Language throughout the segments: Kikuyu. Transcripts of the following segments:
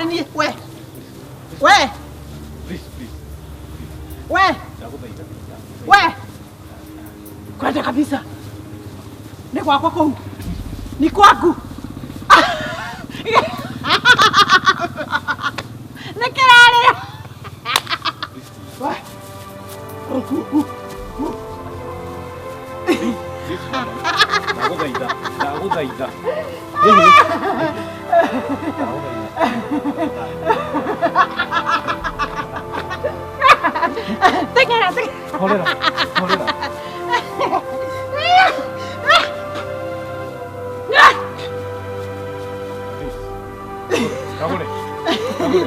Harĩ niĩ we. We. Please, please. We. Ndagũthaitha. We. Kwenda kabisa. Nĩ gwakwa kũu. Ni kwangu. Nĩ kĩrarĩra. We. Please, madam. Ndagũthaitha. Ndagũthaitha. Teng'era, teng'era. Horera. Horera. Please. Ndagũre. Ndagũre.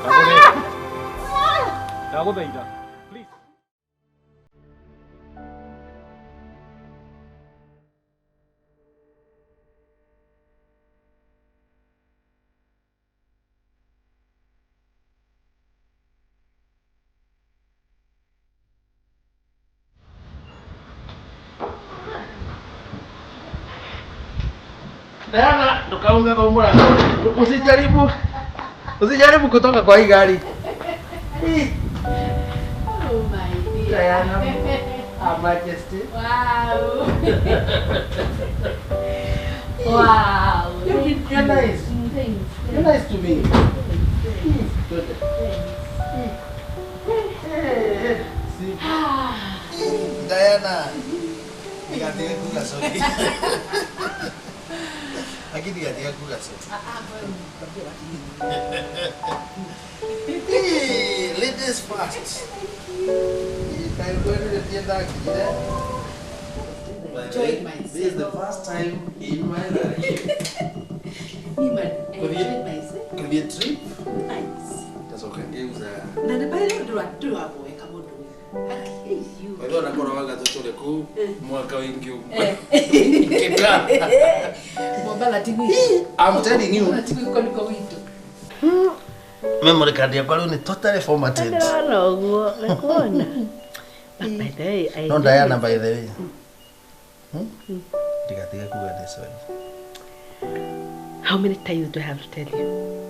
Ndagũre. Ndagũthaitha. Please. Diana, tukaunga kwa mlango. Usijaribu. Usijaribu kutoka kwa hii gari. Hii. Oh my dear. Diana, Her Majesty. Wow. Wow. You're nice. Thanks. You're nice to me. Good. Hey, see. Diana. Nikatika kuga sorry. Lakini nikatika kuga sorry. Hey, ladies first. Enjoyed myself. This is the first time in my life. Me man, I enjoyed myself. Could be a trip. Nice. Tazokangeuza. Na nĩ pale ndũraboeka mũndũ. You. Kwa hivyo nakora waga totore ku mwaka wingi Eh. Kika. Mombatha ti gwitũ. I'm telling you. Ti gwitũ nĩkuo gwitũ. Memory card yakwa rĩu nĩ totally formatted. Ndĩrona ũguo, nakuona. But by the way, I No enjoyed Diana by the way. Hmm? Ndigatiga kuga this one. How many times do I have to tell you?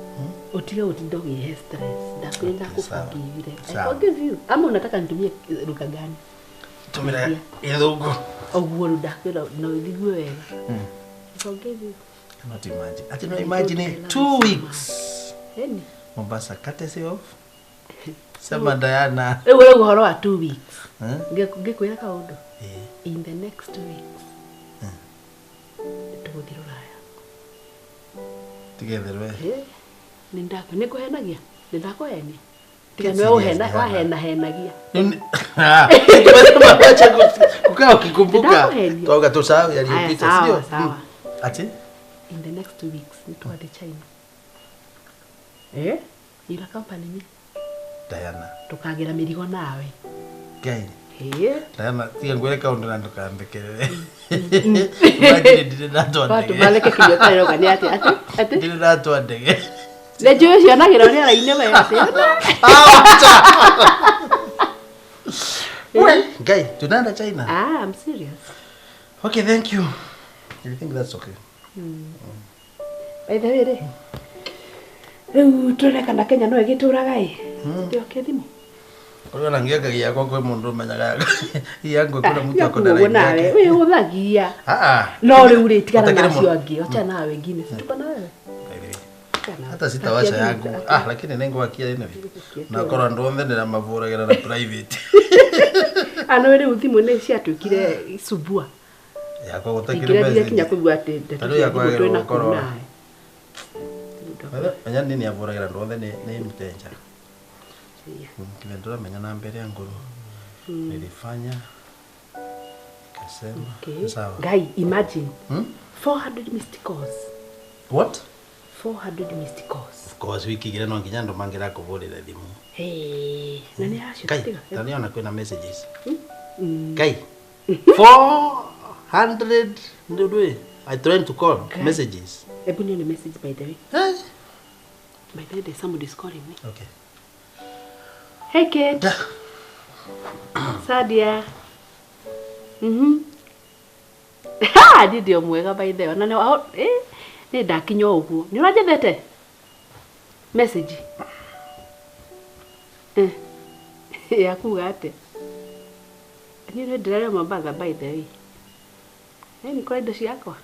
Utige utinda ũkĩhe stress. Ndakwenda Okay, sawa. kuforgive. I Sawa. forgive you. Ama unataka nitumie lugha gani? Tumira gĩthũngũ. Ũguo rĩu ndakwĩra no ũthigue wega. I forgive you. Cannot imagine. Ati no imagine it. 2 weeks. Eni. Mombasa courtesy of Sema Diana. Rĩu ũrauga ũhoro wa 2 weeks. Eh? Ngĩkwĩra kaũndũ. Eh. In the next 2 weeks. Tũgũthiĩ Rũraya. Together we. Eh, nĩ ndakũ nĩ ngũhenagia? Nĩ ndakũhenia? Tiga Get nĩwe serious, ũhena Diana. wahenahenagia. Nini- Ah, wacha kukaa ukikumbuka. Nitakuhenia. Twauga tusahau Haya, yaliyopita, sawa, sio? sawa. Ati? In the next 2 weeks nĩ tũgathiĩ China. Eh? You'll accompany me. Diana. Tũkagĩra mĩrigo nawe. Ngai. Eh? Diana, tiga ngwĩre kaũndũ na ndũkambekerere. Imagine ndirĩ ndatwa ndege. Watũmaleke kinyua karĩroga nĩ atĩ atĩ atĩ Ndirĩ ndatwa ndege. nĩ njũĩ cionagĩra rĩera-inĩ we atĩ Ah, wacha. We, Ngai, tunaenda China. Ah, I'm serious. Okay, thank you. I think that's okay. By the way rĩ rĩu tũreka na Kenya no ĩgĩtũraga ĩ ndĩoke thimũ Ũrĩa ona ngĩangagia yakwa kwĩ mũndũ ũmenyaga yangu kuna mtu ako na ũguo line nawe yake. wĩhũthagia Ah, ah. no rĩu rĩ tigana Ũtakĩrĩ na acio mũndũ. angĩ achana na wengine si tuko na wewe Achana na- Hata sitawasha yangu. Ah, lakini nĩngwakia anyway. Na korwo andũ othe ndĩramabũragĩra na private. Ah, no rĩu thimũ nĩ ciatuĩkire icubua Yakwa gũtakĩrĩ ingĩrendire kinya message. kũigua atĩ ndeto Ta rĩu cia yakwa thimũ twĩna yagĩrĩirwo gũkorwo- kũu nawe Menya nini abũragĩra andũ othe nĩ mtenja. Kile ndũramenya na mbere ya nguru. Nilifanya nikasema Okay. sawa. Guy, imagine Hmm? 400 missed calls. What? 400 missed calls. Of course wiki igĩrĩ no nginya andũ mangĩrakũbũrĩra thimũ. Hey, na nĩ acio Ngai, tiga. ta nĩona kwĩna messages. Ngai. 400 ndũĩ. I trying to call messages. Hebu nione message by the way. Eh? By the way, there's somebody is calling me. Okay. Hey Kate. Da. Sadia. Mhm. Ha, niĩ ndĩ o mwega by the way. Na nĩ eh, nĩ ndakinya o ũguo. Nĩ ũranjethete? Message. Ya kuga atia? Niĩ nĩ ndĩrarĩa Mombatha by the way. Nĩ kũrĩ indo ciakwa.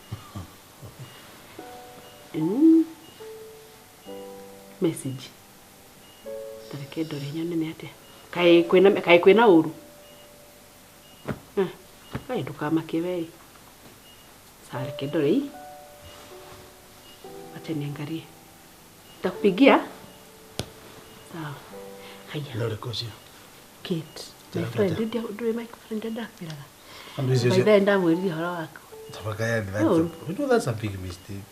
Message. Tareke ndore nyone nĩ atĩa. Kaĩ kwĩna ũru. Kaĩ ndũkamake we. Sawa, reke ndore hii. Acha niangalie. Nitakupigia? Sawa. Haya. Nĩ ũrĩkũ ũcio? Kate. My friend, ndũrĩ my friend ndakwĩraga. Andũ icio By then ndamwĩrire ũhoro waku. Tabaka that's a, you know that's a big mistake.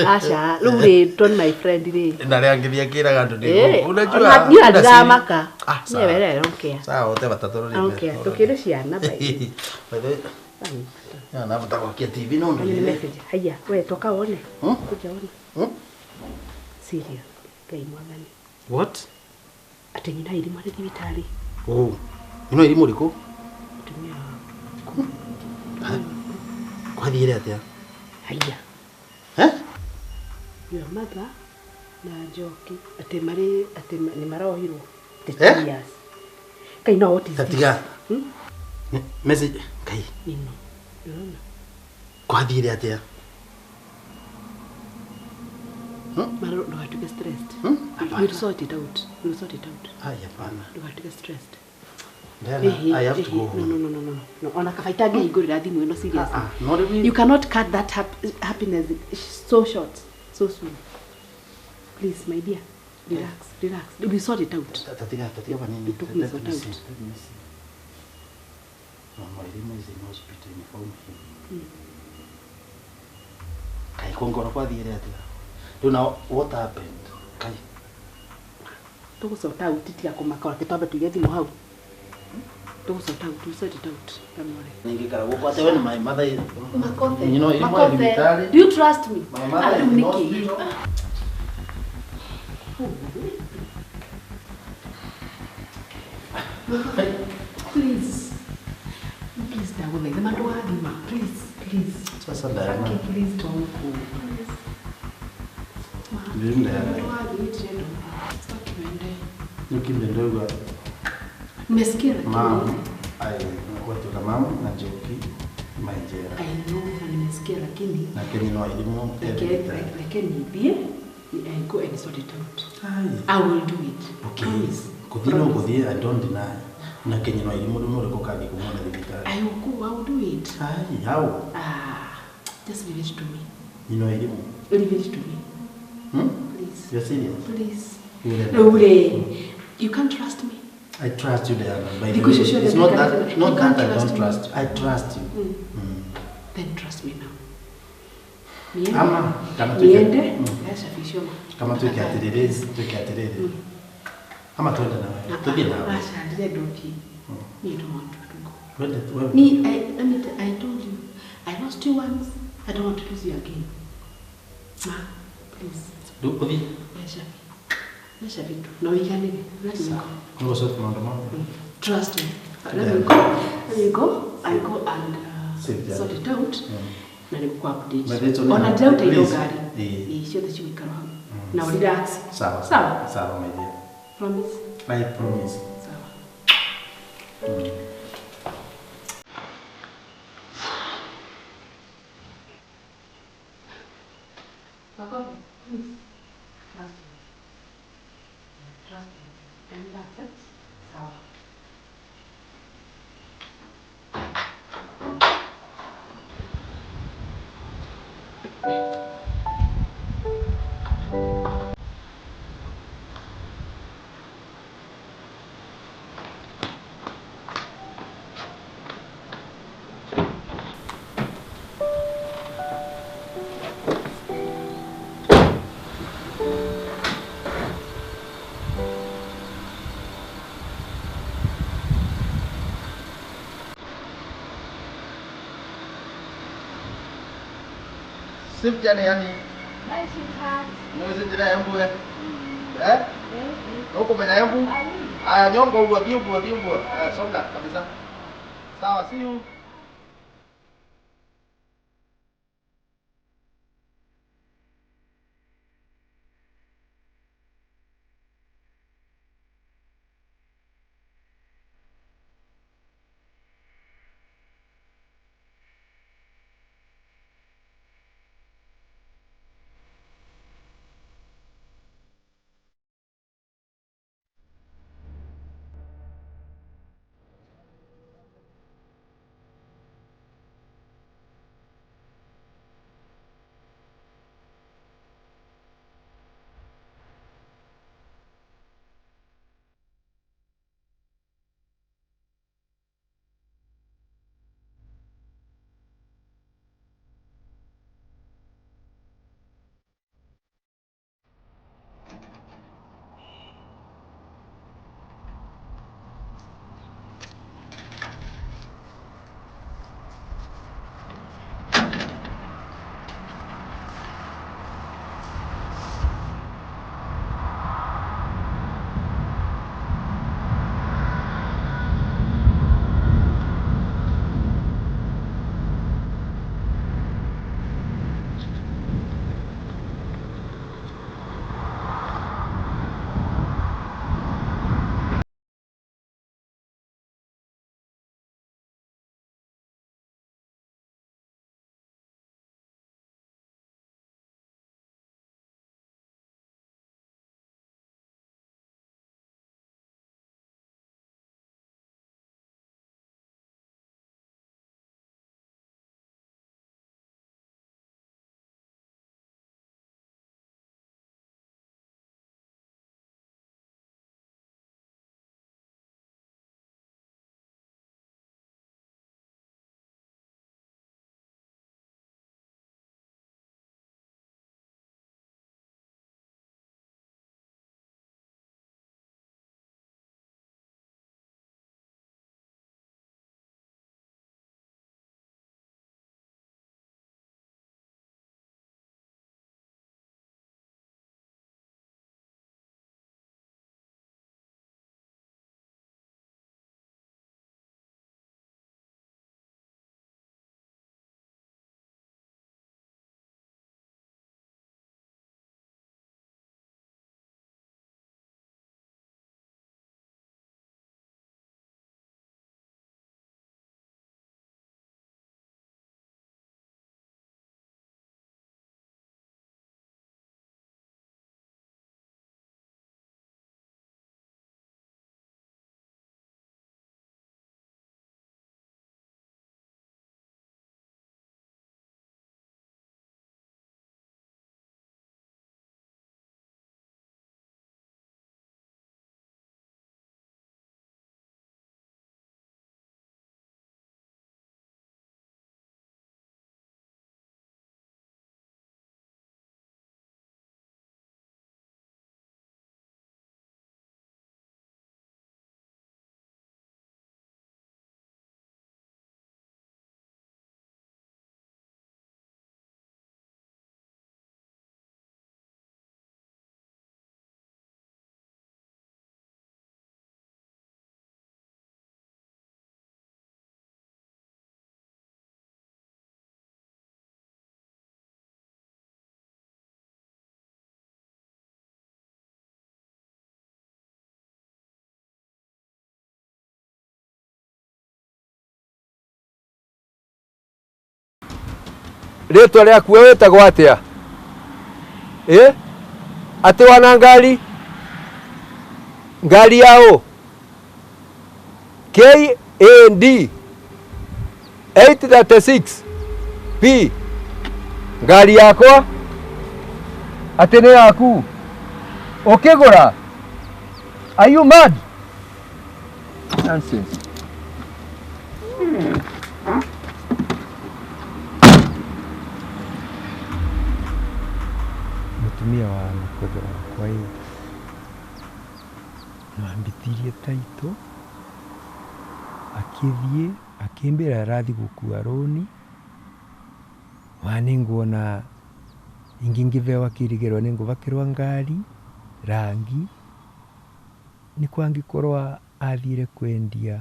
Aca, rĩu rĩ, don't my friend rĩ. Na rĩa ngithia kĩraga andũ nĩ unajua. Niĩ ndiramaka. Ah, Niĩ were I don't care. Sawa, wote batatũ I don't care. Tũkĩrĩ ciana by the way. By the way, ya na bata gwakia TV no Nĩ ndũ. message. Haya, we toka wone. Kuja wone. Serious. Ngai mwathani. What? Atĩ nyina irimũ arĩ thibitarĩ. Oh. Ino irimũ rĩkũ? Mũtumia waku. Kwathiire atĩa? Haya. Eh? Your mother na Njoki atĩ marĩ atĩ nĩ marohirwo. The Eh? 2 years. Kai no, what is this? Tatiga. Message Kai. Nino. Ndĩrona. Kwathiire atĩa? Mara ndũgatuĩke stressed. Hapana. We'll sort it out. We'll sort it out. Ai, hapana. Ndũgatuĩke stressed. Diana, I have to go No, home. no, no, no, no. No, ona kaba itangĩhingũrĩra thimũ ĩno seriously. Ah, no rĩu. You cannot cut that happiness so short, so soon. Please, my dear, relax, relax. We'll sort it out. Tatiga, tatiga panini. It took me Let sort me out. see. Let me see. Mama Irima is in hospital. Inform him. Kai kongora kwathiire atĩa? Rĩu now what happened? Kai. Tũgũ sort out, tiga kũmaka reke twambe tuige thimũ hau. Tũgũ sort out, we'll sort it out. Don't worry. Ningĩikara gũkũ atĩ we nĩ my mother. Makothe. You know, Irima Makothe. thibitarĩ. Do you trust me? My mother Ah, is rĩu in nĩkĩ? hospital. Please. Please, ndagũthaitha ma ndũgathima. Please, please. Sasa Diana. Okay, please don't go. Please. Ma, Ndiyo, Diana. ndũgathiĩ, ndĩrenda ũthiĩ. Sitaki uende. Nĩkĩndĩ ndauga Nimesikia lakini mam ai watuka mam na Njoki mainjera. I know na nimesikia lakini Na Kenya no Irima reke nithiĩ, I go and sort it out. Ai. I will do it. Okay. Promise. Kũthiĩ no gũthiĩ, I don't deny. Na Kenya no Irima rĩu no rĩkũ kathi kũmwona thibitarĩ. I will go, I will do it. Ai, how? Ah, just leave it to me. You know Irima. Leave it to me. Please. You're serious? Please. You will Rĩu rĩ, you can't trust me. I trust you, Diana. By the Because way, you're sure it's that not you that can't- not you can't that I trust don't me. trust you. I trust you. Then trust me now. Niende. Ama kana tuike Niende. Yashafishwa. Kama tuike atiriri, tuike atiriri. Ama twende nawe. Tuthiĩ nawe. Aca, ndĩrenda ũthiĩ. Niĩ don't want to go. Twende wewe. Me, I, let me I told you, I lost you once. I don't want to lose you again. Ma, please. Rĩu ũthiĩ. Yashafi. Yashafi tu. Na ũiganĩre. Let me go. Nĩgũcokia maũndũ mothe. Trust me. Let me go. Let me go. I go and Save the sort it out. Na nĩgũkũ update. But it's only Ona now. ndĩraruta indo Please. ngari. Ĩĩ. Ĩĩ, ciothe cigũikara hau. Now relax. Sawa. Sawa. Sawa, my dear. Promise. I promise. Sawa. Makofi, please. Trust me. Trust me. And that's it. Sawa. Safe journey, honey. Bye, sweetheart. Nĩ njĩra ya Embu, eh? Eh? Ũkũmenya Embu? Aya, nyongo ũguo, thiĩ ũguo, thiĩ ũguo. Aya, songa kabisa. Sawa, see you. Rĩtwa rĩaku we wĩtagwo atĩa? Ĩ? Atĩ wana ngari? Ngari ya ũ? KAD 836 P. Ngari yakwa? Atĩ nĩ yaku? Ũkĩgũra? Are you mad? Nonsense. Mutumia wa mũkothe wakwa ĩ nĩwambitirie taito akĩthiĩ akĩmbĩra arathi gũkua rũni wanĩnguona ingĩ ngĩbewa kĩrĩgĩrwo nĩngũbakĩrwa ngari rangi nĩ kwangĩkorwa athire kwendia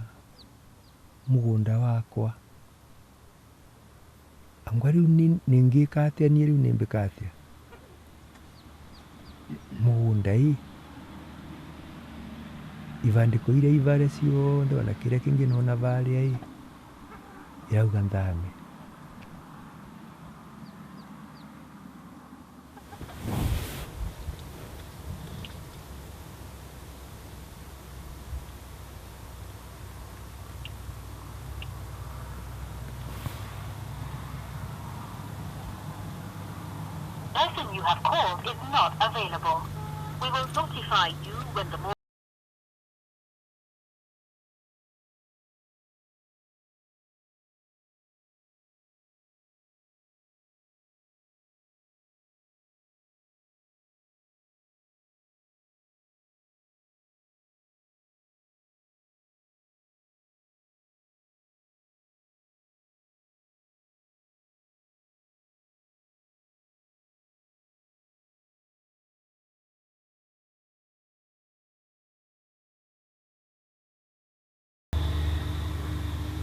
mũgũnda wakwa angwa rĩu nĩngĩka atĩa niĩ rĩu nĩmbĩka atĩa mũgũnda ĩ ibandĩko iria ibare ciothe ona kĩrĩa kĩngĩ nona barĩa ĩ irauga nthame. Person you have called is not available. We will notify you when the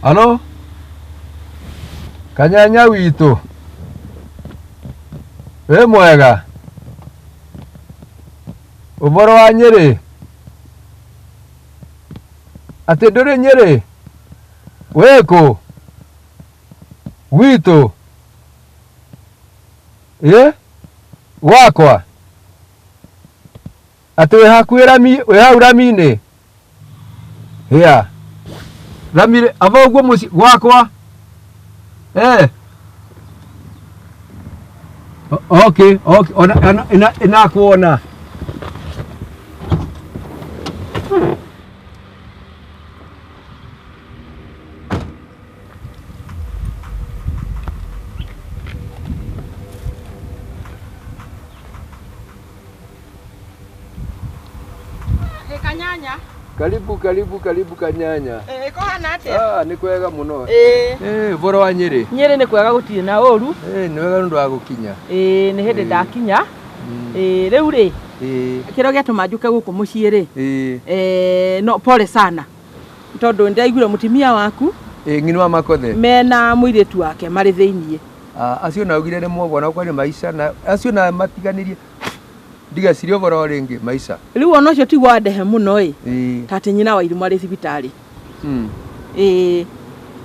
Halo? Kanyanya witũ. Wĩ mwega? Ũboro wa Nyĩrĩ? Atĩ ndũrĩ Nyĩrĩ? Wĩ kũ? Gwitũ? Ĩ? Gwakwa? Atĩ wĩ hakuhĩ rami, wĩ hau rami-inĩ? Hĩa. Rami aba ũguo mũciĩ gwakwa? Eh. Okay, okay. Ona ina inakuona. Kanyanya. Karibu karibu karibu Kanyanya. Kũhana atĩa? Ah, nĩ kwega mũno. Ũboro wa Nyĩrĩ? Nyĩrĩ nĩ kwega gũtirĩ na ũru. Nĩ wega nĩ ũndũ wa gũkinya. Nĩ hĩndĩ ndakinya. Rĩu rĩ. Kĩrĩa gĩatũma njũke gũkũ mũciĩ rĩ. No pole sana. Tondũ nĩndaiguire mũtumia waku. Ng'ini wa Makothe. Mena mũirĩtu wake marĩ thĩiniĩ. Acio naugire nĩ mwogwo na kwani maica na acio na matiganĩrie. Ndigacirie ũboro rĩngĩ maica. Rĩu ona ũcio tiguo wandehe mũno ĩ. Ta atĩ nyina wa Irimũ arĩ thibitarĩ.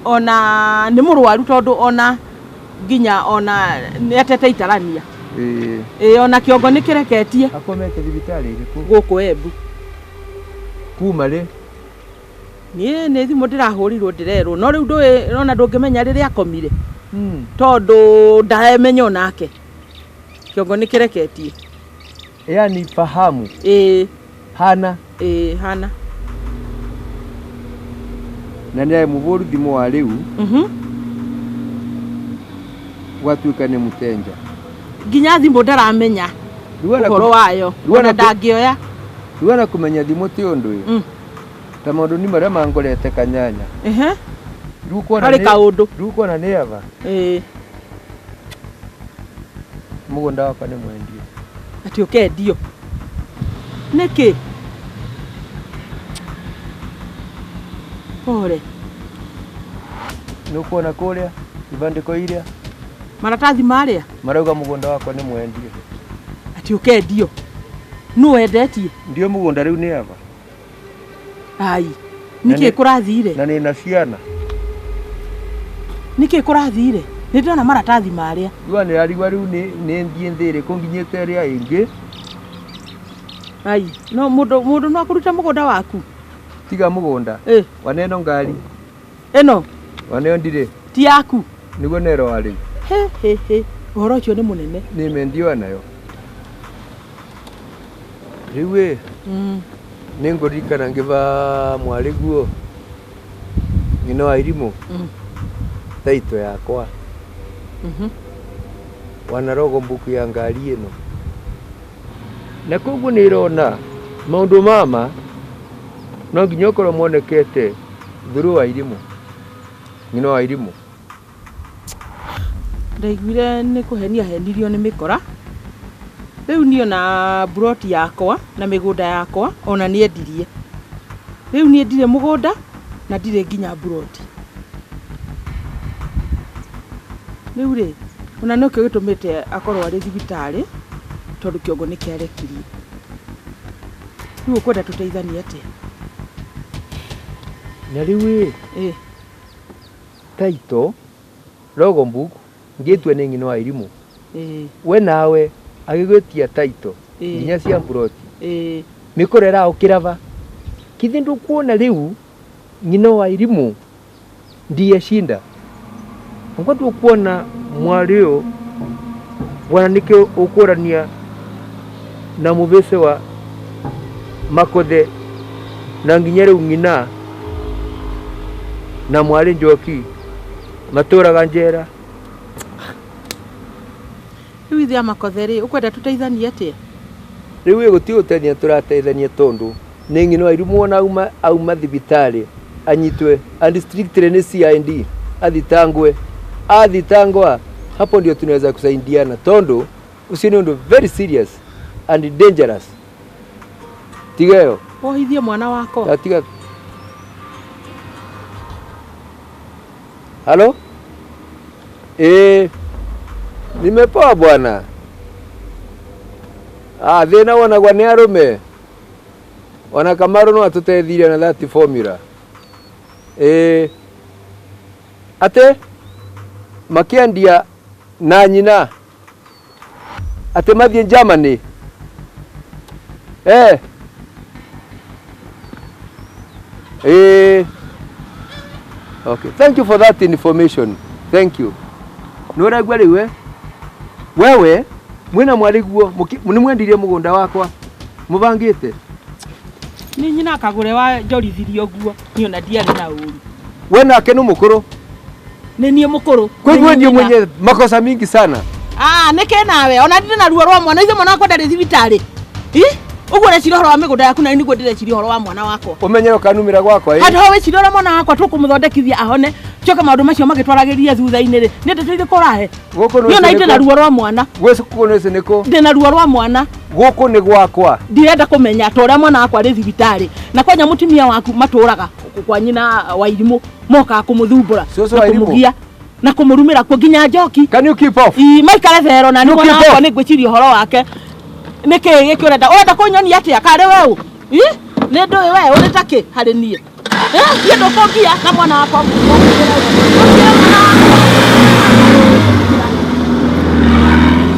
Ona nĩ mũrwaru tondũ ona nginya ona nĩatete itarania. Ona kĩongo nĩ kĩreketie. Akomete thibitarĩ ĩrĩkũ? Gũkũ Embu. Kuma rĩ? Niĩ nĩ thimũ ndĩrahũrirwo ndĩrerwo no rĩu ndũĩ ona ndũngĩmenya rĩrĩa akomire. Tondũ ndaremenya onake. Kĩongo nĩ kĩreketie. Yani fahamu. Hana. Hana. Na nĩ mũbũru thimũ wa rĩu. Gwatuĩka nĩ mũtenja. Nginya thimũ ndaramenya. Ũhoro wayo. Ona ndangĩoya. Rĩu ona kũmenya thimũ ti ũndũ ĩ. Ta maũndũ nĩ marĩa mangorete Kanyanya. Rĩu kuona Harĩ kaũndũ. Rĩu kuona nĩ aba. Mũgũnda wakwa nĩ mwendie. Atĩ ũkendio. Nĩkĩ? Pole. Nĩ ũkuona kũrĩa ibandĩko iria maratathi marĩa marauga mũgũnda wakwa nĩ mwendie. Atĩ ũkendio. Nũ wendetie? Ndio mũgũnda rĩu nĩ aba. Ai. Nĩkĩ kũrathire? Na nĩ na ciana. Nĩkĩ kũrathire? Nĩ ndĩrona maratathi marĩa. Rĩu nĩrarigwa rĩu nĩ thiĩ thĩ ĩrĩkũ nginyĩte ĩrĩa ĩngĩ. Ai, no mũndũ no akũruta mũgũnda waku. Tiga mũgũnda. Waneno ngari. Ĩno. Waneo ndirĩ. Ti yaku. Nĩguo neroa rĩu. He he he. Ũhoro ũcio nĩ mũnene. Nĩ mendio nayo. Rĩu ĩ. Nĩ ngũririkana ngĩba mwarĩ guo. Nyina wa Irimũ. Taito yakwa. Wanarogo mbuku ya ngari ĩno. Na koguo nĩ ĩrona maũndũ mama no nginya ũkorwo monekete through wa Irimũ. Nyina wa Irimũ. Ndaiguire nĩ kũhenia henirio nĩ mĩkora. Rĩu niĩ na buroti yakwa na mĩgũnda yakwa ona nĩ endirie. Rĩu niĩ ndirĩ mũgũnda na ndirĩ nginya buroti. Rĩu rĩ, ona nĩkĩo gĩtũmĩte akorwo arĩ thibitarĩ tondũ kĩongo nĩ kĩarekirie. Rĩu ũkwenda tũteithanie atĩa? Na rĩu ĩ, taito rogo mbuku ngĩtue nĩ nyina wa Irimũ. We nawe agĩgwĩtia taito nginya cia buroti. Mĩkora ĩraũkĩra va? Kithĩ ndũkuona rĩu nyina wa Irimũ ndiye shinda. Ngo ndũkuona mwarĩ ũyũ wana nĩkĩo ũkũrania na mũbĩce wa Makothe na nginya rĩu ng'ina na mwarĩ Njoki matũraga njera. Rĩu ithe a Makothe rĩ, ũkwenda tũteithanie atĩa? Rĩu ĩ gũtirĩ gũteithania tũrateithania tondũ nĩ nyina wa Irimũ ona auma thibitarĩ anyitwe and strictly nĩ CID athitangwe. Athitangwa hapo ndio tunaweza kusaidiana tondu ucio ni undu very serious and dangerous. Tiga yo. Wohithie mwana wakwa. Tiga. Halo? Nimepoa bwana. Ah, thina wonagwa nĩ arũme. Ona Kamaru no atũteithirie na that formula. Ate makiendia na nyina ate mathiĩ Germany. Okay, thank you for that information. Thank you. Nĩ ũraigua rĩu we? Wewe mwĩna mwarĩguo nĩ mwendirie mũgũnda wakwa mũbangĩte. Nĩ nyina akagũre wa njorithirie ũguo niĩ ona ndiarĩ na ũru. We nake nĩ mũkũrũ. Nĩ niĩ mũkũrũ. Koguo ndiĩ mwenye makosa mingi sana. Ah, nĩkĩ nawe ona ndirĩ na ruo rwa mwana ithe mwana wakwa ndarĩ thibitarĩ. Ũguo ũreciria ũhoro wa mĩgũnda yaku na nĩguo ndĩreciria ũhoro wa mwana wakwa. Ũmenyere ũkanumĩra gwakwa. Handũ ha wĩciria ũrĩa mwana wakwa tũkũmũthondekithia ahone coke maũndũ macio magĩtwaragĩria thutha-inĩ rĩ, nĩ ndeto irĩkũ ũrahe? Niĩ ona ndĩ na ruo rwa mwana. Gũkũ nĩ nĩkũ? Ndĩ na ruo rwa mwana. Gũkũ nĩ gwakwa. Ndirenda kũmenya ta ũrĩa mwana wakwa arĩ thibitarĩ na kwanya mũtumia waku matũraga kwa nyina wa Irimũ mokaga kũmũthumbũra na kũmũgia na kũmũrumĩra kuo nginya Njoki. Can you keep off? Maikare thero na nĩ mwana wakwa nĩ ngwĩciria ũhoro wake. Nĩkĩ gĩkĩ ũrenda? Ũrenda kũnyonia atĩa karĩ we ũ? Nĩ ndũĩ we ũrĩ ta kĩ harĩ niĩ? Niĩ ndũkũngia na mwana wakwa.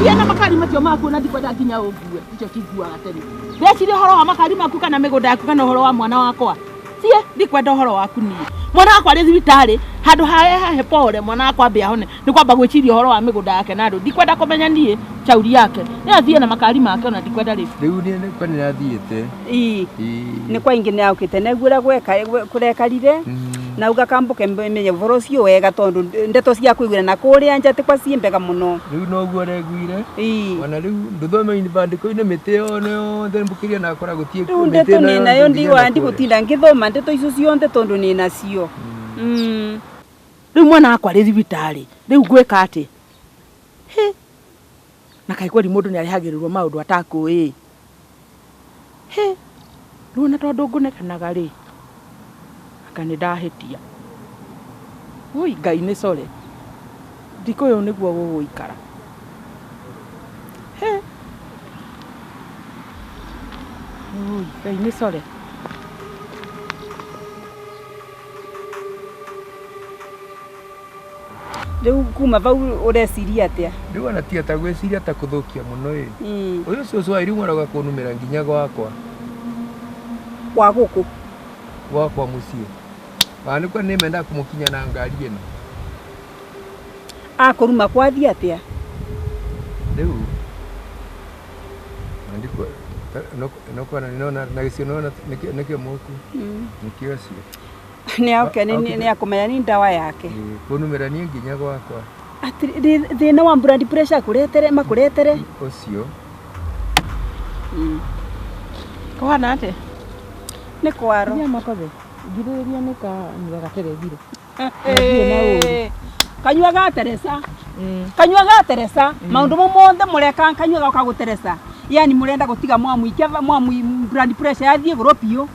Ciana makari macio maku na ndikwenda nginya ũngue icio cinguaga tene. Ndeciria ũhoro wa makari maku kana mĩgũnda yaku kana ũhoro wa mwana wakwa. Tie ndikwenda ũhoro waku niĩ. Mwana wakwa arĩ thibitarĩ handũ hahe pore mwana wakwa ambe ahone nĩ kwamba gwĩciria ũhoro wa mĩgũnda yake na andũ ndikwenda kũmenya niĩ chauri yake. Nĩ athiĩ na makari make ona ndikwenda rĩu. Rĩu niĩ kwa nĩrathiĩte. Nĩ kwa ingĩ nĩaũkĩte nĩguo ũrĩa kũrekarire na uga kambuke menye ũhoro ũcio wega tondũ ndeto cia kũiguana na kũrĩa nja ti kwa ciĩ mbega mũno. Rĩu noguo ũreguire. Ona rĩu ndũthome bandĩko-inĩ mĩtĩ yothe yothe mbũkĩria na akora gũtiĩ mĩtĩ ndeto nĩ nayo ndiwa ndigũtinda ngĩthoma ndeto icio ciothe tondũ nĩ nacio. Rĩu mwana wakwa arĩ thibitarĩ rĩu ngwĩka atĩ? Hĩ, na kaĩ kweri mũndũ nĩ arehagĩrĩrwo maũndũ atakũĩ. Hĩ, rĩu ona tondũ ngũnekanaga rĩ, anga nĩ ndahĩtia. Ui, Ngai nĩ core. Ndikũ ũyũ nĩguo gũgũikara. Hĩ, ui, Ngai nĩ core. Riu kuma vau ureciria atia? Riu ona tiga ta gwiciria ta kuthukia muno ĩ. Uyu cucu wa Irimũ arauga kũnumĩra nginya gwakwa. Kwa guku? Gwakwa muciĩ. Ona nĩkuo nĩmendaga kũmũkinya na ngari ĩno. Akũruma kwathiĩ atia? Riu andikwo nokwana nona na gĩcio nona nĩkĩo mũku. Nĩkĩo ũcio. Nĩ nĩ akumenya ni ndawa yake. Kũnumĩra niĩ nginya gwakwa. Thĩna wa blood pressure kũretere makũretere ũcio. Kũhana atĩa? Nĩ kwaro. Inya makothe. Ngirĩrĩria nĩ kanyua gaterethire. Kanyua ga Teresa. Kanyua ga Teresa. Maũndũ mo mothe mũreka kanyua gaka gũteresa. Yani mũrenda gũtiga mwamũikia mwamũ blood pressure yathiĩ igũrũ biũ.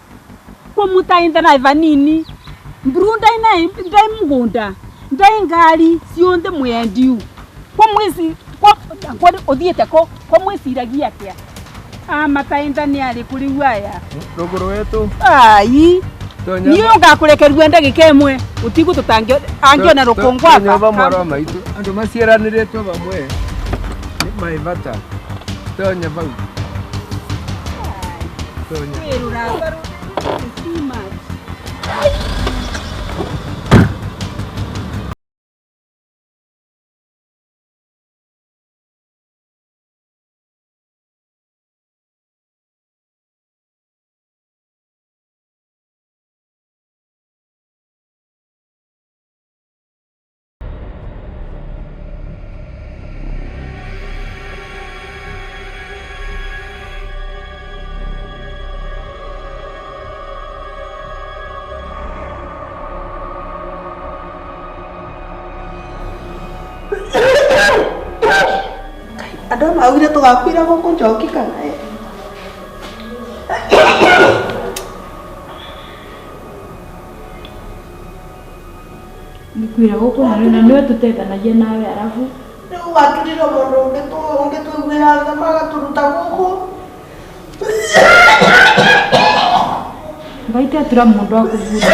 Kũmũtaintha na vanini. Mbrunda ina ndai mugunda ndai ngari cionthe mwendiu kwa mwezi kwa uthiete ko kwa mwiciragia atia amataintha ni ari kuri aya ruguru wetu ai ni ngakurekerua ndagika imwe utigu tutangio angiona rukungu aba nyumba mwaro maitu andu maciaraniritwe vamwe ni mai bata tonya vau tonya wirura Andũ maugire tũgakuĩra gũkũ Njoki kana ĩ? Nĩkwĩra gũkũ na nĩwe tũteithanagia nawe arabu rĩu waturire mũndũ ũngĩtũiguĩra tha magatũruta gũkũ. Ngai ti atura mũndũ akũbura.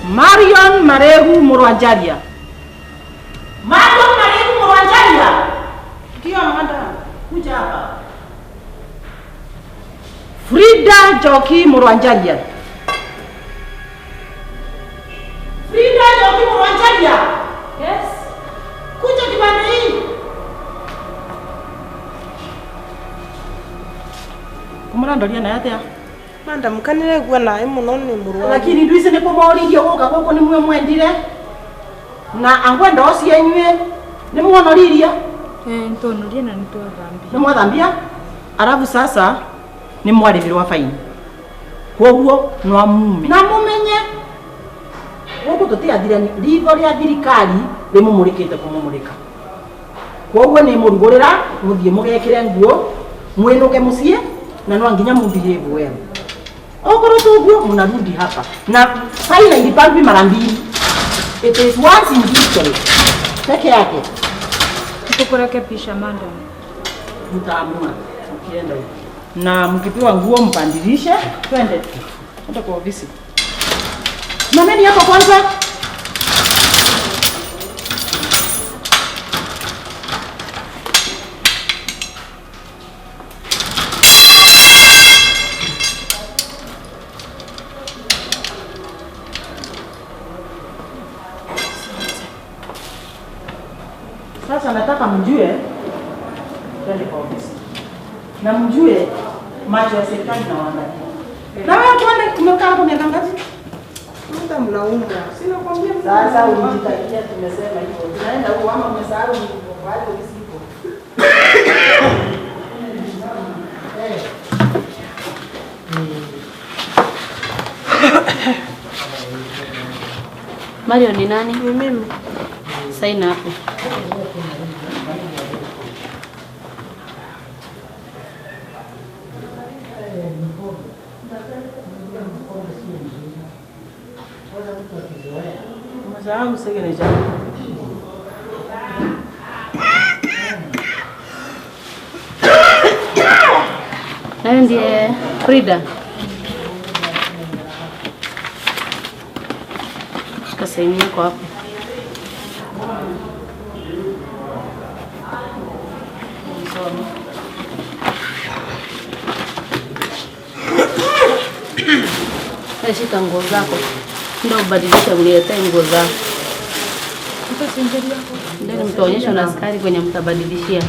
Marion Maregu Murwanjaria. Marion Maregu Murwanjaria. Ndio madam, kuja hapa. Frida Njoki Murwanjaria. Frida Njoki Murwanjaria. Yes. Kuja kibanda hii. Kumurandoria na atia? Madam kanire gua naĩ mũno nĩ mũrwaru. Lakini ndwise nĩ kũmoririe gũka gũkũ nĩ mwe mwendire. Na angwenda ocio inyuĩ nĩ muonoririe? Nĩtwonorie na nĩtwathambia. Nĩ mwathambia? Arabu sasa nĩ mwarĩhĩrwo faini. Kwoguo no mume. Na mumenye gũkũ tũtiathirani ritho rĩa thirikari rĩmũmũrĩkĩte kũmũmũrĩka. Kwoguo nĩ mũrugũrĩra mũthiĩ mũgekĩre nguo mwĩnũke mũciĩ na no nginya mũbehave well. Okorwo tuguo mnarudi hapa na faina ilipangwi mara mbili. It is once in history peke yake. Tukurekebisha madam. Mtaamua mkienda huko na mkipewa nguo mpandilishe. Twende twende kwa ofisi. Mameni hapo kwanza. Sasa nataka mjue, twende kwa ofisi. Na mjue macho ya serikali na waangalia. Na wewe tuone tumekaa hapo miaka ngapi? Muda mnaumwa. Sina kwambia. Sasa ulijitakia tumesema hivyo. Tunaenda huko ama umesahau kwa hiyo ofisi ipo. Mario ni nani? Ni mimi. Sign hapo. Usisahau signature. Nayo ndiye Frida. Shika saini yako hapo. Usome. Wewe Shika nguo zako. Ndio ubadilishe uniletee nguo zako. Ndio mtaonyeshwa na askari kwenye mtabadilishia.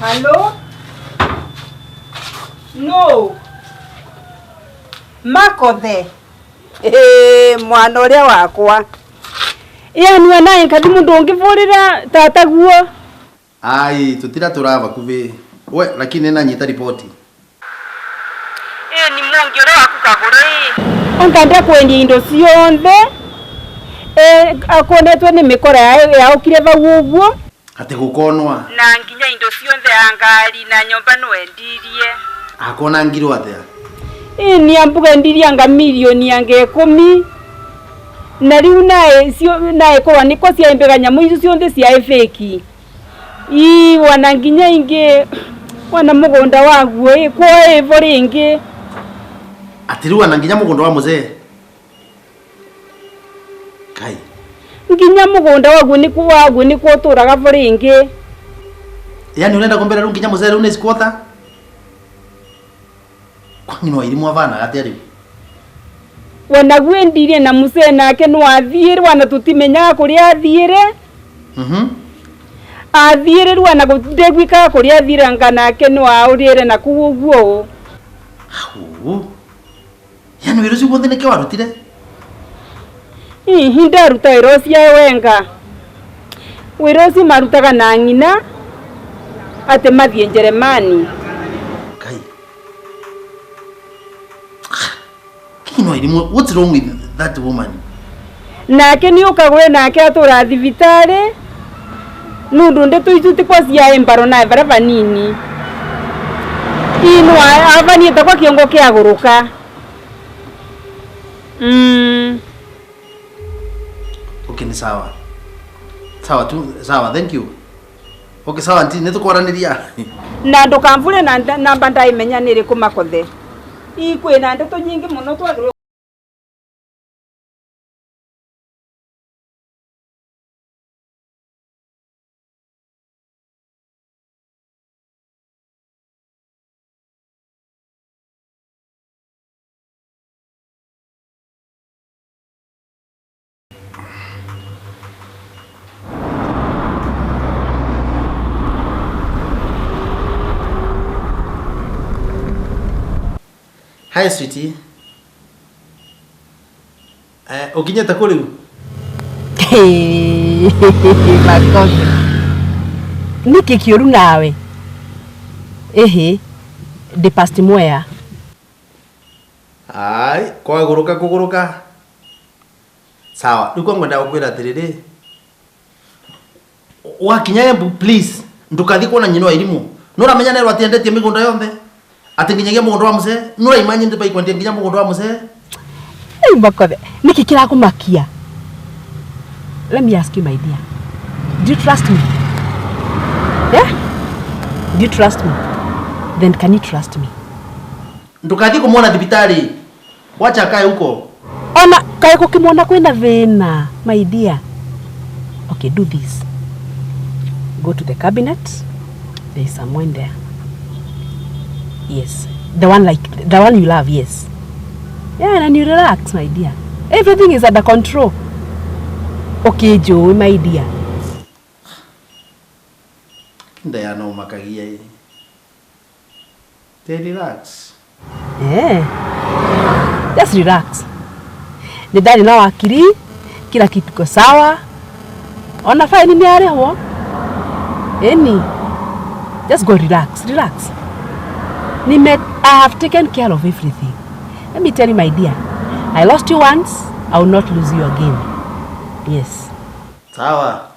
Halo? No. Makothe. Ĩĩ mwana ũrĩa wakwa. Yani naye nkathi mundu ũngĩbũrĩra tata guo. Ai, tutira turava kuvi. We, lakini nanyita ripoti. Ĩĩ ni mũngi ũrĩa waku kagũrĩ. Onkande kwendia indo cionthe. Eh akonetwo nĩ mĩkora yaũkire vau ũguo. Ati gukonwa. Na nginya indo cionthe ya ngari na nyũmba no endirie. Akona ngirwo atia. Ĩĩ nĩ ambuga endirie anga mirioni anga ikũmi. Na rĩu naĩ cio naĩ korwa nĩko ciaimbĩga nyamũ icio cionthe ciaĩ fake. Ii wana nginya ingĩ wana mũgũnda waguo ĩ kwa ĩvo rĩngĩ. Ati riu ana nginya mugunda wa muzee. Kai. Nginya mũgũnda waguo nĩkuo waguo nĩkuo ũtũraga vo rĩngĩ. Yaani unaenda kumbera riu nginya muzee riu ni squatter? Kwani no irimu avana atia riu? Wanaguo endirie na mũcee nake no athiĩre wana tũtimenyaga kũrĩa athiĩre. Athiĩre rĩu ona ndĩguĩkaga kũrĩa athiĩre anga nake no aũrĩre na kũu ũguo. Hau. Yaani wĩra ũcio guothe nĩkĩo warutire? Hihi ndaruta wĩra ũcio wenga. Wĩra ũcio marutaga na ng'ina atĩ mathiĩ Njeremani. Kai. Kino irimu, what's wrong with that woman? Nake nĩ ũkagũre nake atũra thibitarĩ nũndũ ndeto icio ti kwa ciaĩ mbaro nae bara vanini. Ii no avaniĩte kwa kĩongo kĩagũrũka. Okay, ni sawa. Sawa tu, sawa, thank you. Okay, sawa auntie, nĩtũkwaranĩria. Na ndũkamvure na namba ndaimenya nĩ ĩrĩkũ makothe. Ii kwĩna ndeto nyingĩ mũno twagĩrĩirwo Hi sweetie. Eh, ũkinyĩte kũ rĩu? Makothe. Nĩkĩ kĩũru nawe? Ĩhĩ, ndĩ past Mwea. Ai, kwagũrũka kũgũrũka. Sawa, rĩu kwa ngwenda gũkwĩra atĩrĩrĩ. Wakinya Embu please, ndũkathiĩ kuona nyina wa irimũ. Nĩũramenya nerwo atĩ endetie mĩgũnda yonthe? Atĩ nginyagia mũgũnda wa mũcee? Nĩũraimagine ndĩbaikwendia nginya mũgũnda wa mũcee? Rĩu Makothe, nĩkĩ kĩrakũmakia? Let me ask you my dear. Do you trust me? Yeah? Do you trust me? Then can you trust me? Ndũkathiĩ kũmuona thibitarĩ. Wacha akae huko. Ona kaĩ gũkĩmuona kwĩna thĩna, my dear. Okay, do this. Go to the cabinet. There is someone there. Yes. The one like the one you love, yes. Yeah, and you relax, my dear. Everything is under control. Okay, Joe, my dear. Ndayana ũmakagia ĩ. Te relax. Eh. Just relax. Nĩ ndarĩ na wakiri, kila kitu kiko sawa. Ona faini nĩ yarĩhwo. Ĩni. Just go relax, relax. Nime, I have taken care of everything. Let me tell you my dear. I lost you once, I will not lose you again. Yes. Sawa.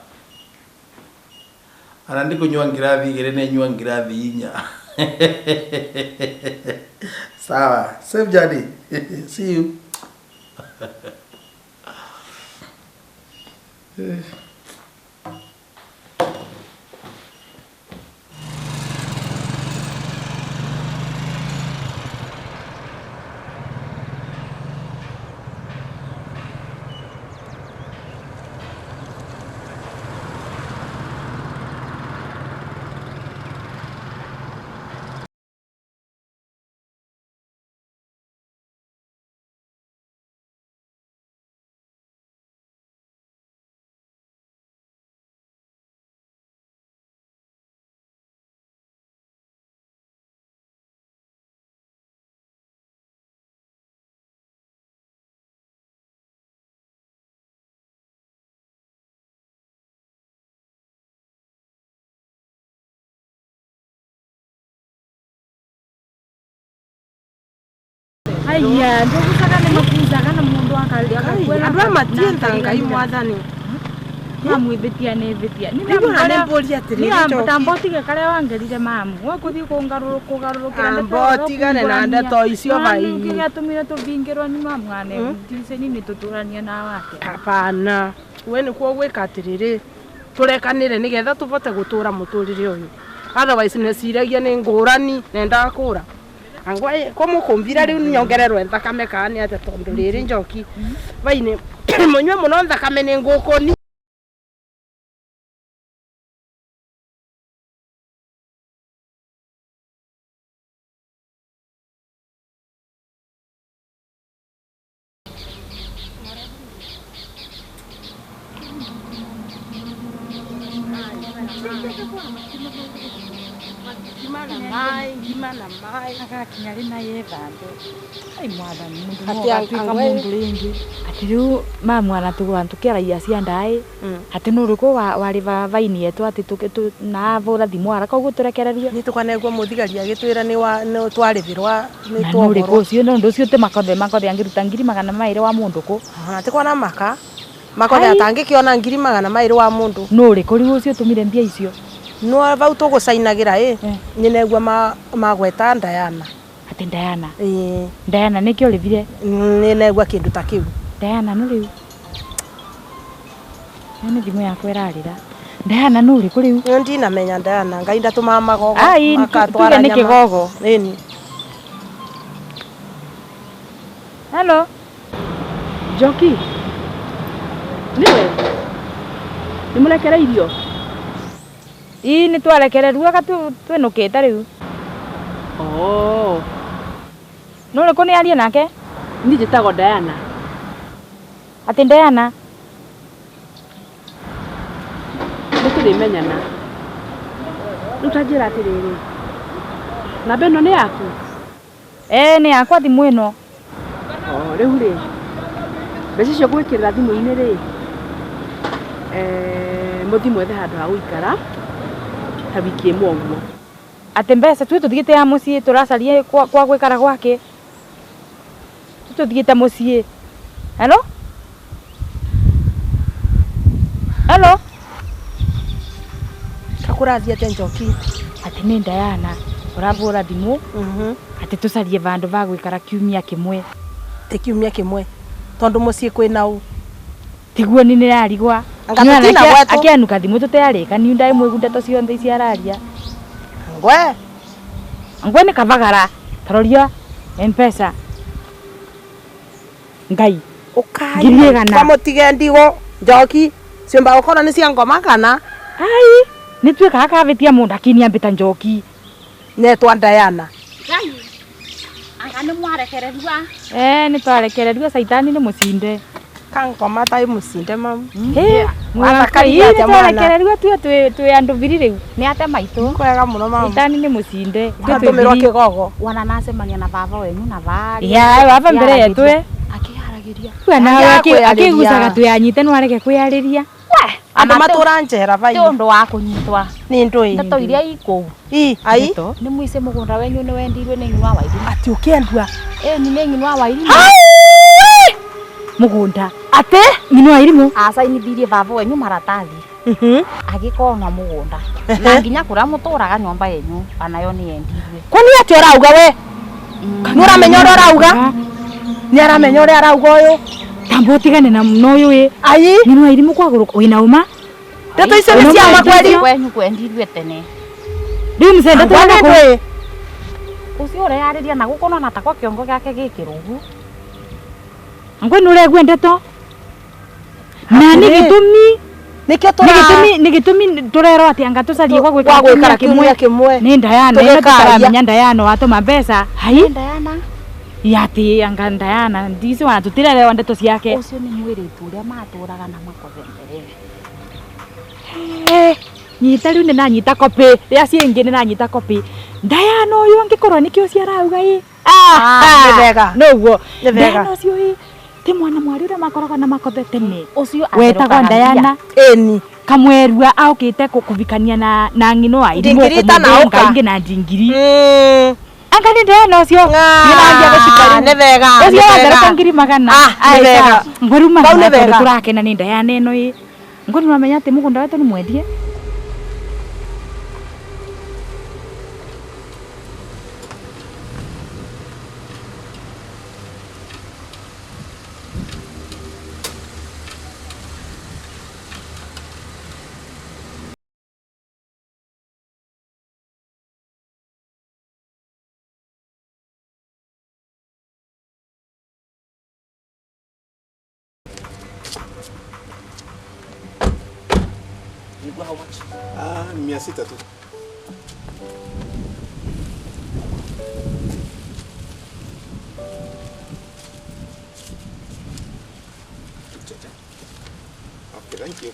Ana ndikunywa ngirathi igĩrĩ nĩ nyua ngirathi inya. Sawa. Safe journey. See you. Aya, ndugucaga nĩ makucaga na mũndũ akakwĩra Andũ aya matiendaga Ngai mwathani. Mamwĩthĩtia nĩ thĩtia. Rĩu ona nĩ mbũri atĩrĩrĩ, Njoki. Tambotige karĩa wangerire mamu. Wekũthiĩ kũgarũrũkĩra ndeto Amba tigane na ndeto icio vai. Kĩrĩa gĩatũmire tũbingĩrwo nĩ mamu ane ndiceni nĩ tũtũranie na wake. Hapana. We nĩkuo gwĩka atĩrĩrĩ tũrekanĩre nĩgetha tũbote gũtũra mũtũrĩre ũyũ. Otherwise nĩciragia nĩ ngũrani nendaga kũra. Angwa ko mukumbira riu nyongererwe thakame kana ni atia tondu riri Njoki vaini munywe muno thakame ni ngukuni. Agakinya rĩ na yethambe. Ai mwathani mundu no Ati agatuĩka angwe- mundu rĩngĩ. Ati rĩu mamu ana tũkĩaragia cia ndaĩ ati nũ ũrĩkũ warĩba baini yetu ati na avũra thimũ haraka ũguo tũrekererio. Nĩ tũkanegwo mũthigari agĩtwĩra nĩ wa nĩ twarĩbĩrwa nĩ Na nũ ũrĩkũ twohorwo. ũcio nĩ ũndũ ũcio ti makothe makothe angĩruta 200,000 wa mũndũ kũ. Ti kwana maka makothe Ai. atangĩkĩona 200,000 wa mũndũ. Nũ ũrĩkũ rĩu ũcio ũtũmire mbia icio? No vau tũgũcainagĩra ĩ nyinegua magweta Diana. Ati Diana. Ĩĩ. Diana nĩkĩo ũrĩbire? Nĩnegua kĩndũ ta kĩu. Diana nũ rĩu? Nĩ thimũ yakwa ĩrarĩra. Diana nũ ũrĩkũ rĩu? Nĩ ndinamenya Diana Ngai ndatũmaga magogo Ai, makatwara tuge nĩ nyama. kĩgogo. Ĩni. Hello. Njoki. Niwe. Nĩ mũrekereirio? Ii nĩ twarekererwo aka twĩnũkĩte rĩu. Oh. Nũ ũrĩkũ nĩ arie nake? Niĩ njĩtagwo Diana. Atĩ Diana? Nĩ tũrĩmenyana. Rĩu ta njĩra atĩrĩrĩ. Namba ĩno nĩ yaku? Ĩĩ nĩ yakwa thimũ ĩno. Oh, rĩu rĩ. Mbeca icio ngwĩkĩrĩra thimũ-inĩ rĩ. Mũthiĩ mwethe handũ ha gũikara ta wiki ĩmwe ũguo. Atĩ mbeca tuĩ tũthiĩte ya mũciĩ tũracaria kwa gwĩkara gwake. Tũthiĩte mũciĩ. Hello? Hello? Kakũrathiĩ atĩa Njoki? Atĩ nĩ Diana ũravũra thimũ atĩ tũcarie vandũ va gwĩkara kiumia kĩmwe. Ti kiumia kĩmwe tondũ mũciĩ kwĩna ũ? Tiguo nĩ nĩrarigwa. Anga tũtina gwetwo. Akĩanuka thimũ tũtearĩkani ndaĩ ndeto ciothe ici araria. Ngwe? Ngwe nĩ kavagara. Taroria M-Pesa. Ngai. Ũkai. 100,000. Kwa mũtige ndigo Njoki ciũmba gũkorwo nĩ cia ngoma kana? Ai, nĩ tuĩkaga kavĩtia mũndũ akiniambĩta Njoki. Netwa Diana. Ngai. Anga nĩ mwarekererua? Nĩ twarekererua caitani nĩ mũcinde. Kangoma tai mũcinde mamu. Wathakaria atĩa mwana? Twarekererua tuĩ twĩ andũ biri rĩu. Nĩ ate maitũ. Kwega mũno mamu. Caitani nĩ mũcinde. Twatũmĩrwo kĩgogo. Wana nacemania na baba wenyu na bari. Ya, baba mbere yetwe. Akĩharagĩria. Kua nawe akĩgucaga twĩanyite no areke kwĩarĩria. Andũ matũra njera vai. Ti ũndũ wa kũnyitwa. Nĩ ndũĩ. Ndeto iria ikũu. Ii, ai. Nĩ mũice mũgũnda wenyu nĩ wendirwe nĩ ng'ina wa Wairimu. Atĩ ũkĩendua? Ĩni nĩ ng'ina wa Wairimu. Mugunda. Ate ng'ino wa irimu acainithirie baba wenyu maratathi. Agikona mugunda. Na nginya kuria muturaga nyomba yenyu anayo ni yendirwe. Kwani ati urauga we? Ni uramenya uria urauga? Ni aramenya uria arauga uyu? Tamba utigane na muno uyu ĩ. Ai ng'ino wa irimu kwaguruka wina uma? Ndeto icio nĩ cia ma kweli? Kwenyu kwendirwe tene. Riu mcenda twende ku. Ucio ureyariria na gukono na takwa kiongo giake gikirugu. Ngwe ni uregua ndeto? Na ni gitumi nikio tura ni gitumi turerwo ati anga tucarie gwa gwikara kiumia kimwe ni Diana ino tutaramenya Diana watuma mbeca hai Diana yati anga Diana ndici wana tutirerewa ndeto ciake ucio ni mwiritu uria maturaga na makothe mbere nyita riu ni nanyita copy ria ciingi ni nanyita copy Diana uyu angikorwo nikio ciarauga i ni wega noguo ni wega Diana ucio i ti mwana mwari uria makoragwo na makothe tene ucio wetagwo Diana eni kamwerua aukite kuvikania na ng'ino wa irimu ingi na ndingiri anga ni Diana ucio nĩrangia gũcika nĩ wega ucio watherũka ngiri magana nĩ wega ngweru magana turakena ni Diana ĩno ĩ ngweru mamenya atĩ mũgũnda wetu nĩ mwendie. How much? Ah, 600 tu. Okay, thank you.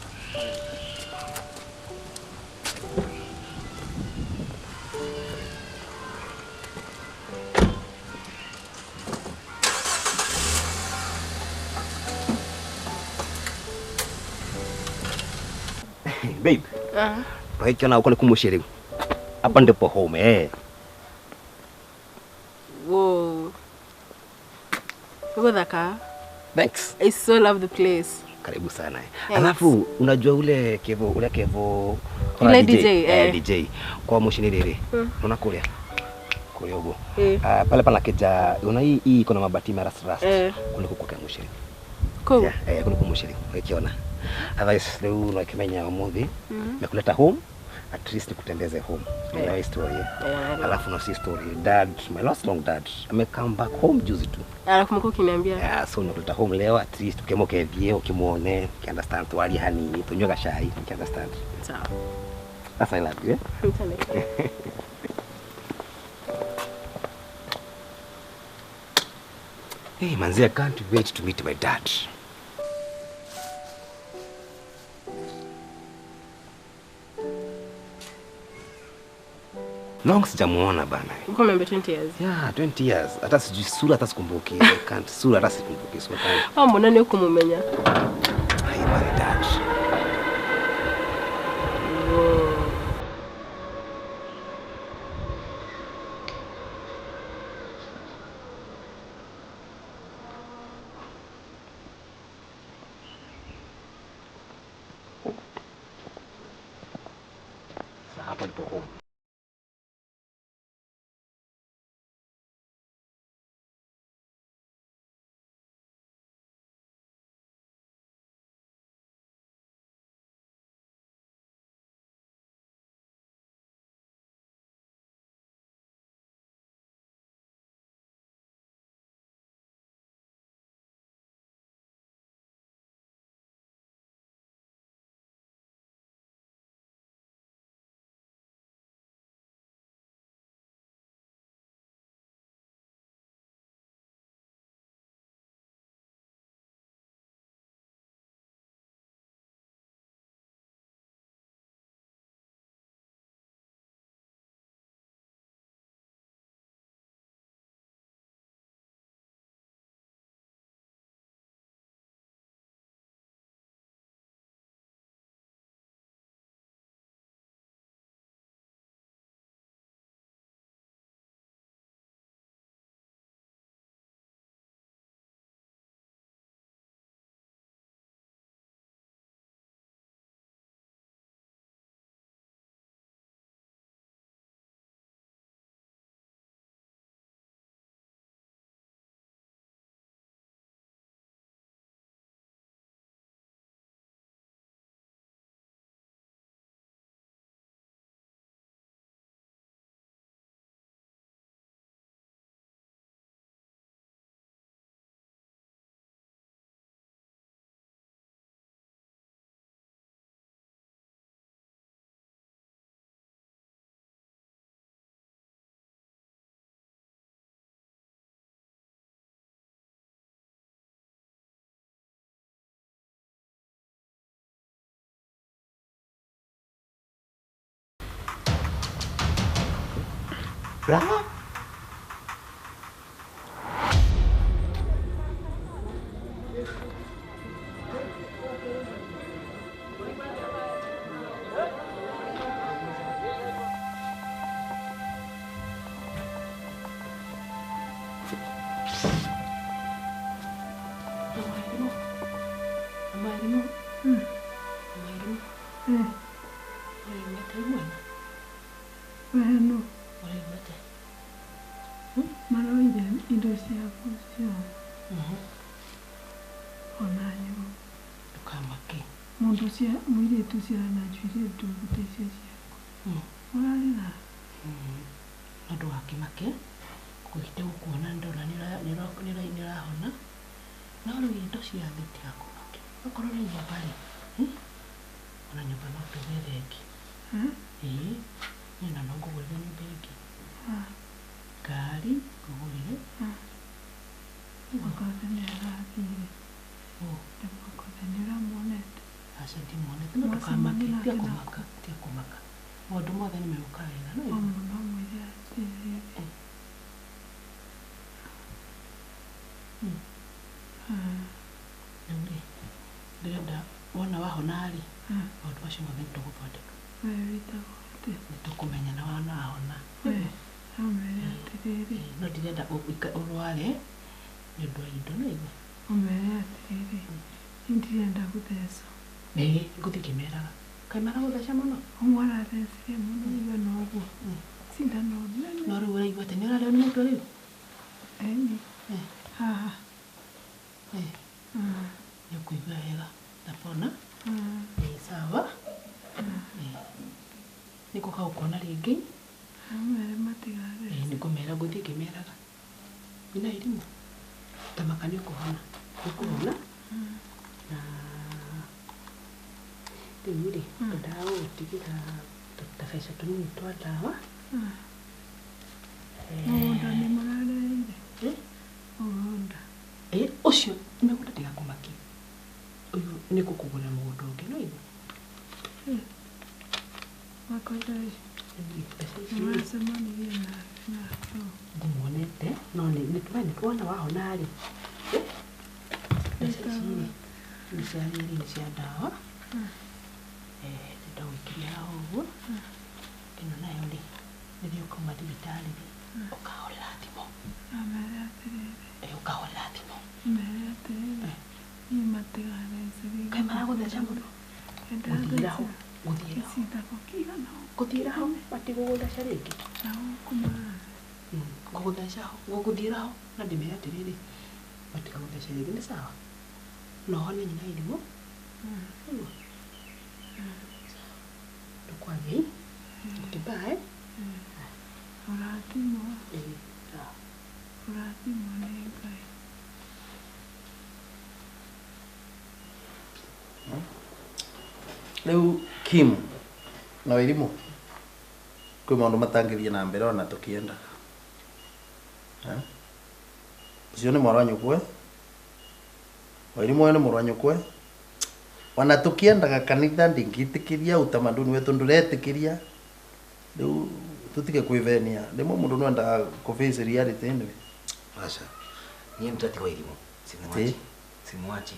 Babe. Ukiona uko ni riu. Hapa ndipo home eh. Whoa. Uko. Thanks. I so love the place. Karibu sana. Alafu unajua ule Kevo ule DJ, DJ kwa muciĩ rĩrĩ. Unaona kuria? Kuria uguo. Pale pana keja, unaona hii iko na mabati mara rust. Kuliko kwa muciĩ. Cool. Yeah, kuliko muciĩ. Ukiona. Otherwise leo unakimenya umuthi mekuleta home at least nikutembeze home. Yeah. Story. Yeah, alafu na si story dad, my last long dad ame come back home juzi tu. Alafu mko kiniambia. Yeah, so nakuleta home leo at least ukemoke thie ukimuone, you understand twali hanini, tunywe gacai, you understand. Sawa. That's I love you. Eh? Hey manzi, I can't wait to meet my dad. Long sijamuona bana. Uko membe 20 years. Yeah, 20 years. Hata sijui sura hata sikumbuki. I can't sura hata sikumbuki. So ah, mbona ni ukumumenya? Ai, my dad. Hapa ndipo home. Bra. Riu Kim na Wairimu kwi maundu matangithie na mbere ona tukiendaga. Ucio ni mwarwa wa nyukwe, Wairimu ni mwarwa wa nyukwe, ona tukiendaga kanitha ndingitikiria utamaduni wetu nduretikiria. Riu tutige kwivenia rimwe mundu no endaga ku face reality anyway. Acha nie mtati Wairimu simwachi simwachi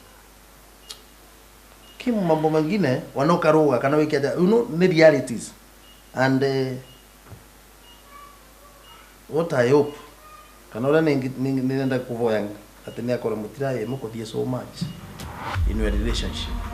Kim mambo mengine wanokaruga kana wiki aja, you know, ni realities and what I hope kana uria nirenda kuvoya ati ni akorwo mutiraye mukuthie so much in your relationship.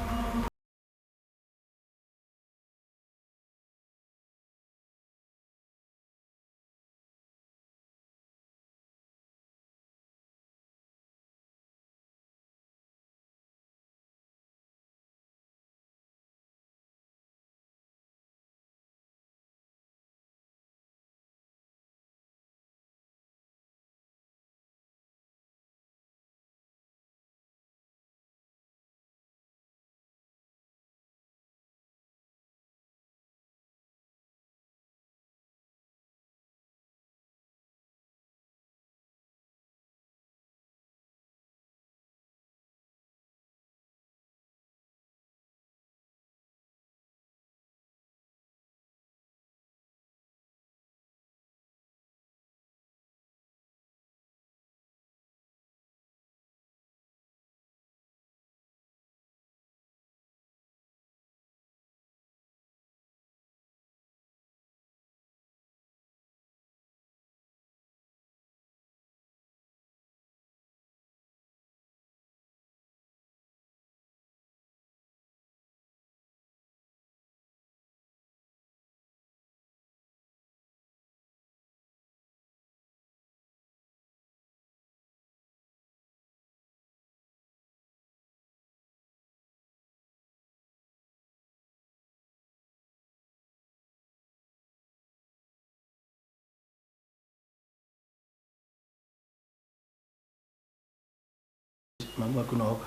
Mami waku naoga.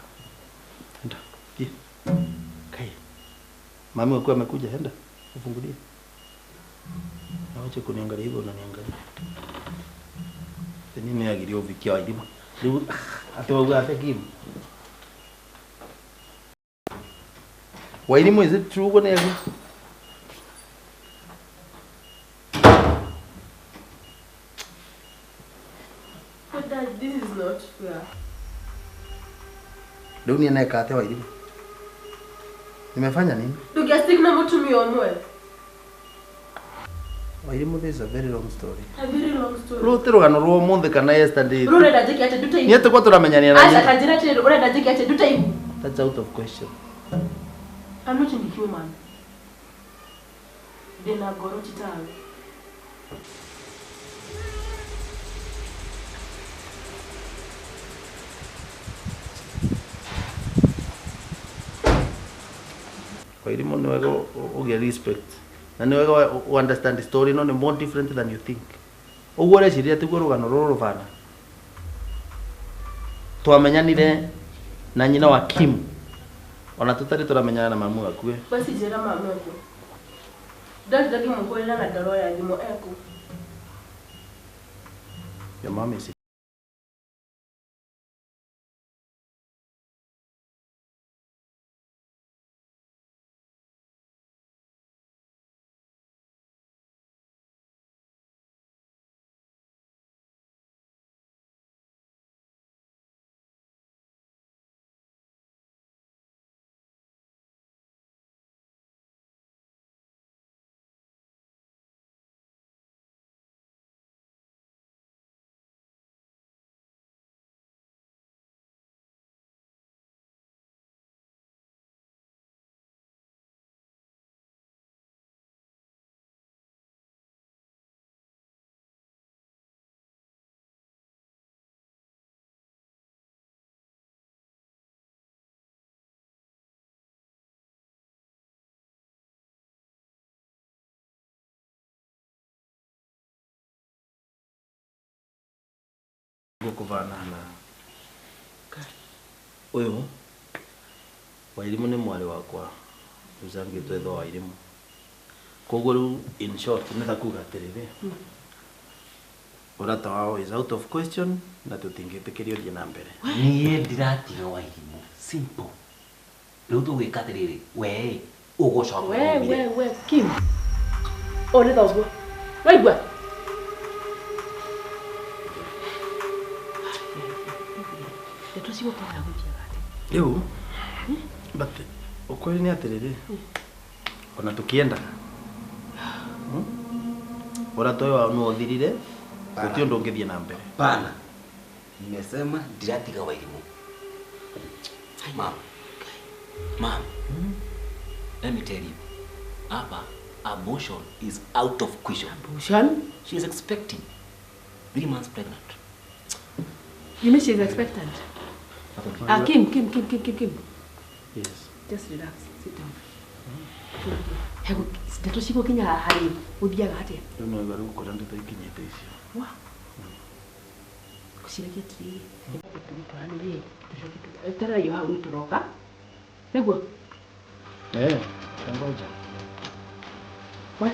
Enda. Thiĩ. Kai. Mami waku amekuja, enda. Ufungulie. Na wache kuniangalia hivyo unaniangalia. Nini agirio uvikia wairimu. Rĩu atĩ wauga atĩa Kim? Wairimu is it true ũguo nĩ agu? But dad, this is not fair. Rĩu niĩ neka atĩa Wairimu? Nimefanya nini? Ndũngĩastick na mũtumia ũmwe. Wairimu this is a very long story. A very long story. Rũu ti rũgano rwa ũmũthĩ kana yesterday. Rĩu ũrenda njĩke atĩa ndute ihu? Niĩ tũkorwo tũramenyanire na Aca nyina. ta njĩra atĩrĩrĩ, ũrenda njĩke atĩa ndute ihu? That's out of question. I'm not inhuman. Ndĩna ngoro ti tawe. Wairimu nĩ wega ũgĩe respect na nĩ wega u understand the story no nĩ more different than you think. Ũguo ũreciria tiguo rũgano rũrũ rũbana. Twamenyanire na nyina wa Kim ona tũtarĩ tũramenyana na mamu wakue. Basi njĩra mami waku. Dad ndangĩmũhũrĩra na ndaroya thimũ ekũ. Your mom is gũkũbana ũyũ Wairimu nĩ mwarĩ wakwa ũcangĩtwo ithe wa Wairimu koguo rĩu in short nĩ ta kuga atĩrĩrĩ ũrata wao is out of question na tũtingĩtĩkĩrio ũthiĩ na mbere. Niĩ ndiratiga Wairimu simple. Rĩu tũgwĩka atĩrĩrĩ we ũgũcoka We we we Kim. O nĩ thoguo. Waigua? Ndeto cigũkorwo gũthiaga atĩa? Rĩu but ukweli nĩ atĩrĩrĩ ona tũkĩendaga ũrata ũyũ wao nĩ ũthirire gũtirĩ ũndũ ũngĩthiĩ na mbere. Pana. Nimesema ndiratiga Wairimu. Mom. Mom. Let me tell you. Hapa abortion is out of question. Abortion? She is expecting. 3 months pregnant. You mean she is expectant? Ah, Kim, Kim, Kim, Kim, Kim, Kim. Yes. Just relax. Sit down. Hego, ndeto cigũkinya haha rĩ, gũthiaga atĩa? Rĩu no wega rĩu kũrĩa ndeto ikinyĩte icio. Wa. Ngũciragia atĩrĩrĩ, tũtwarane rĩ, tũcoke eterera hau nĩtũroka. Nĩguo? Eh, ngoja. We.